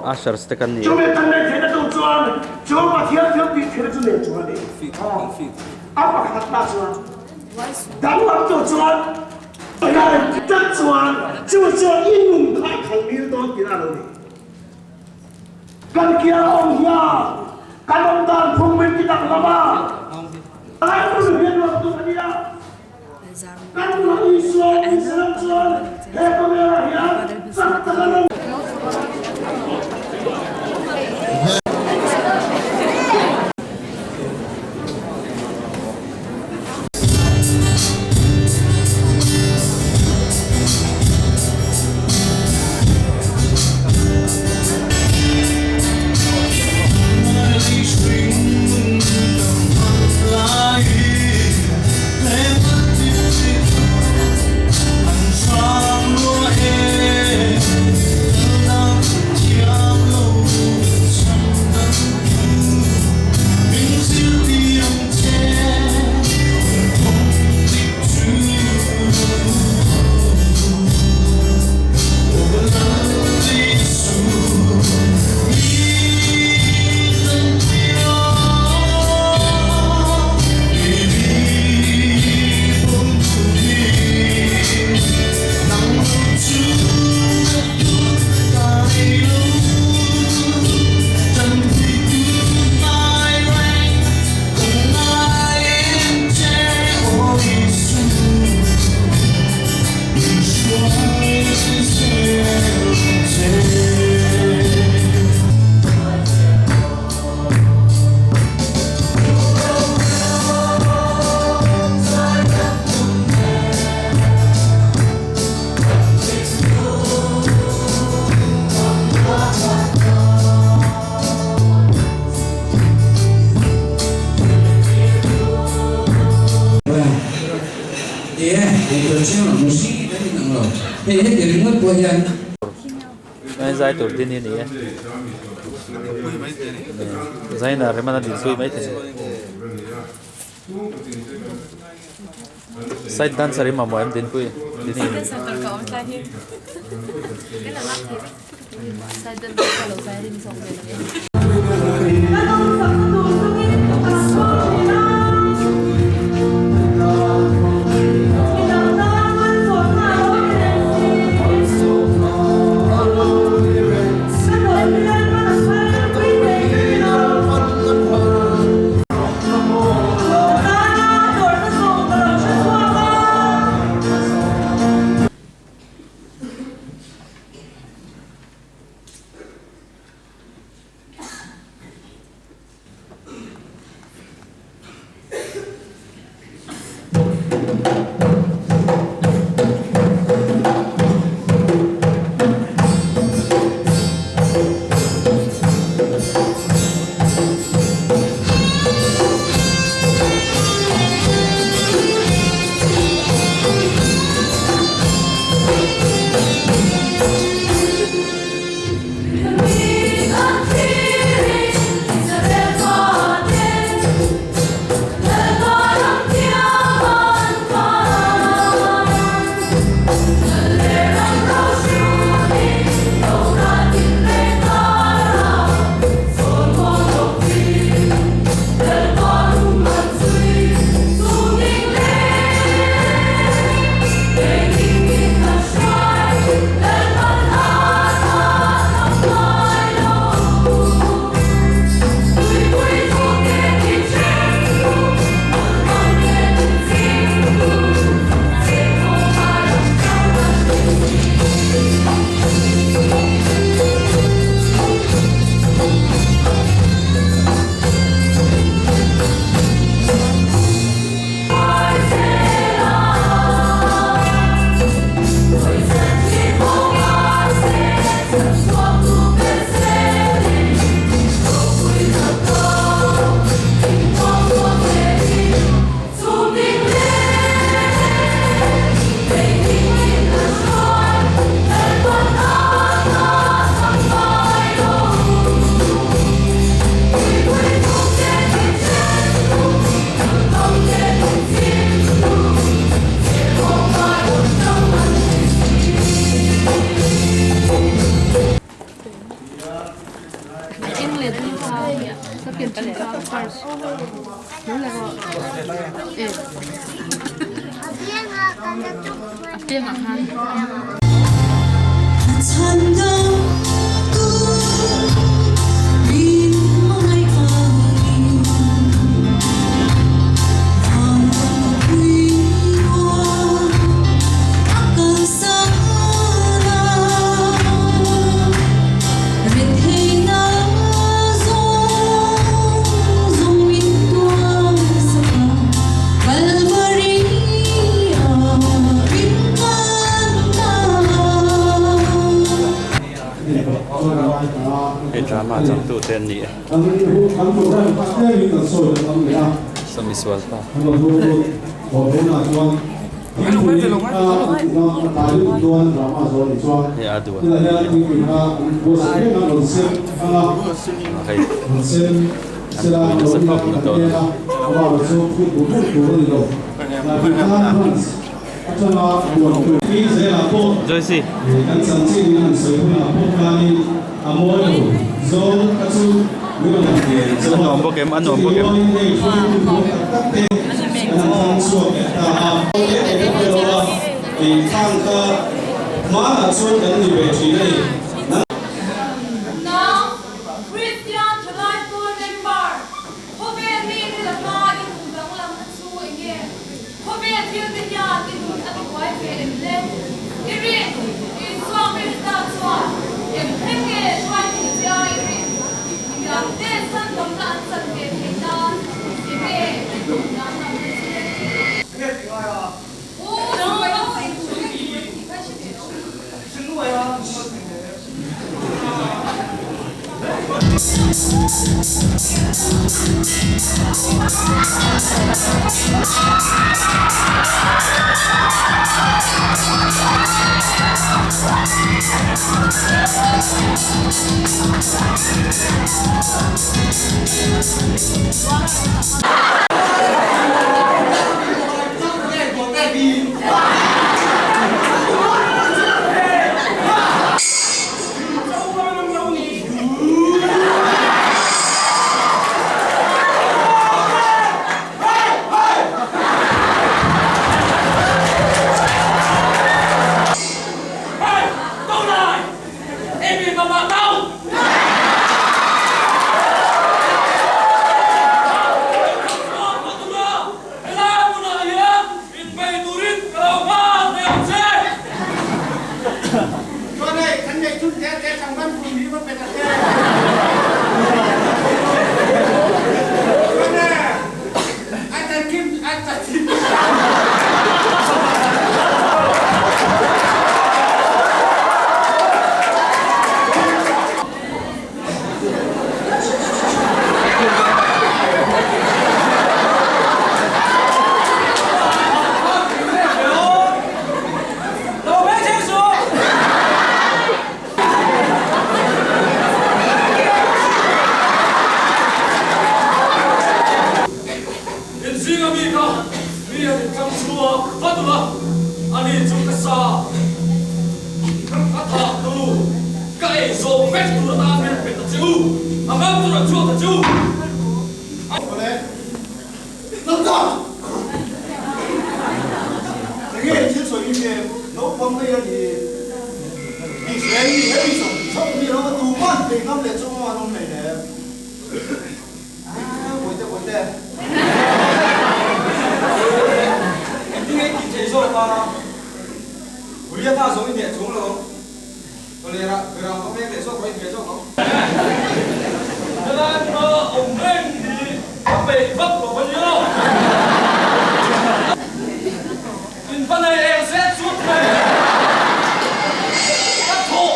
Ushers te kan ni a. Zai tur din hi a ni e. Zaina remana din pui mai thei. Side dancer hi mamawh em din pui din hi. Hei drama changtu te an ni e. Saw misual pa. Hei a duh a hei an pui nasa khawp mai dawn a Joyce a nuam bawk em a nuam bawk em. Khawvel thil te hian i nun a tibuai ve em le? I rin, Isua Krista chuan eng thleng nge hruai thei che a i rin? Midang te san lamna an chan ve theih nan enge i nun dan ang che? Enge ti ngai a? U, sawi lo eng tur nge tur i tih kha i hre ve lo. Hre nuai a, nual thei hle. Inzinga mi kha mi han inthlang chhuak vat ula, ani chu ka sa ka thah tu, ka ei zawk vek tur atan min pe ta che u, a ngam chu rawn chhuak ta che u. Helai hmuna awm reng hi ka peih vak lo a nia. In va nei eng zet zut mai. Ka thawh.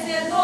zel dawn.